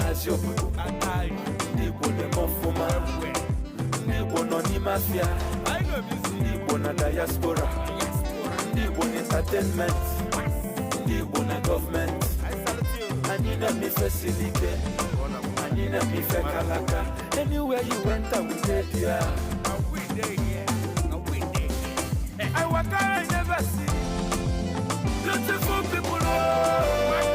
na-ahazi obodo. Ndị Igbo na-eme ọfụma. Ndị Igbo nọ n'ime afịa. Ndị Igbo na diaspora. Ndị Igbo na entertainment. Ndị Igbo na gọọmenti. Anyị na-eme ife siri ike. Anyị na-eme ife kalaka. Anywhere you enter, we dey there. I waka, I never see beautiful people, oh.